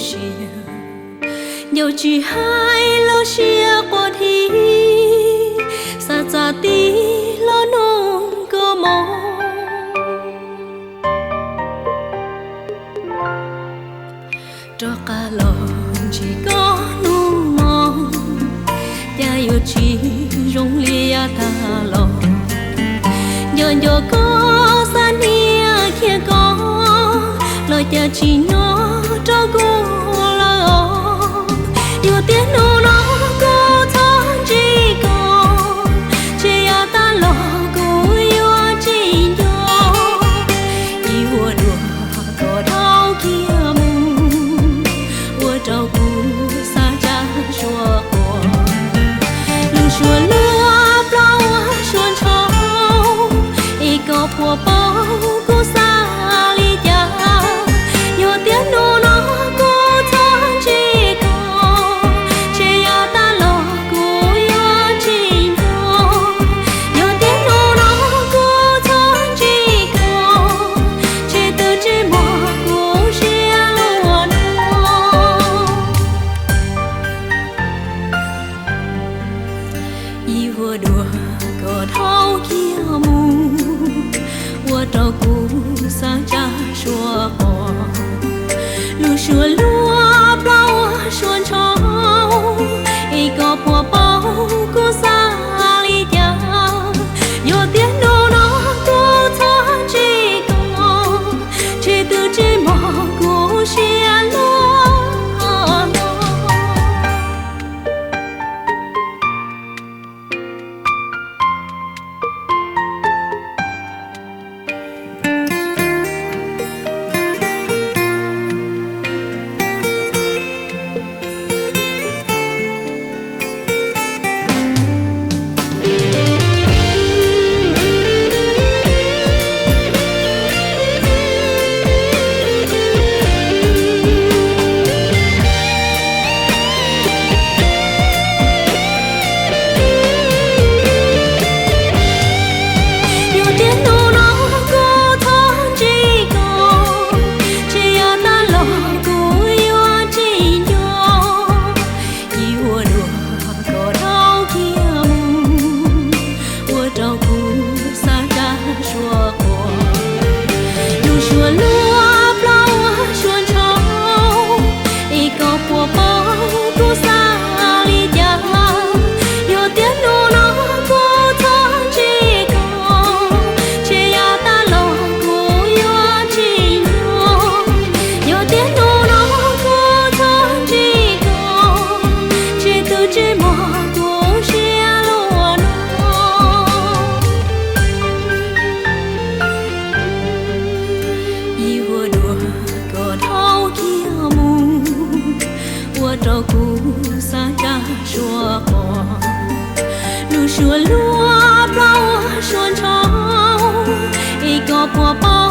siab, nco tsis hais lub siab quaj dhi, xav txav tig los nug koj mog. Rov qab los ntsia koj hnub no, cas yuav tsis zoo li yav tag los. Nco nco koj, xav hnia khiav koj, los cas tsis nyob rau kuv lawm os. Yog tias hnub no kuv txhob ntsib koj, ces yav tag los kuv yuav tsis nco. Ib vuag dua koj dhau kiag mus, ua rau kuv xav tsa suab quas. Lub suab luag plaub ua suab ntshaus, es koj puas paub kuv xav li cas? Yog tias hnub no kuv txhob ntsib koj, ces yav tag los kuv yuav tsis nco. Yog tias hnub no kuv txhob ntsib koj, ces tus ntsej muag kuv siab luag no. Ib vuag dua koj dhau kiag mus, ua rau kuv xav tsa suab quas. Lub suab luag plaub ua suab ntshaus, es koj puas paub kuv xav li cas? Yog tias hnub no kuv txhob ntsib koj, ces tus ntsej muag kuv siab luag no. Yog tias hnub no kuv txhob ntsib koj, ces yav tag los kuv yuav tsis nco. Ib vuag dua koj dhau kiag mus, ua rau kuv xav tsa suab quas. Lub suab luag plaub ua suab ntshaus, es koj puas paub kuv xav li cas? Yog tias hnub no kuv txhob ntsib koj, ces yav tag los kuv yuav tsis nco. Yog tias hnub no kuv txhob ntsib koj, ces tus ntsej muag kuv siab luag no. Ib vuag dua koj dhau kiag mus, ua rau kuv xav tsa suab quas. Lub suab luag plaub ua suab ntshaus, es koj puas paub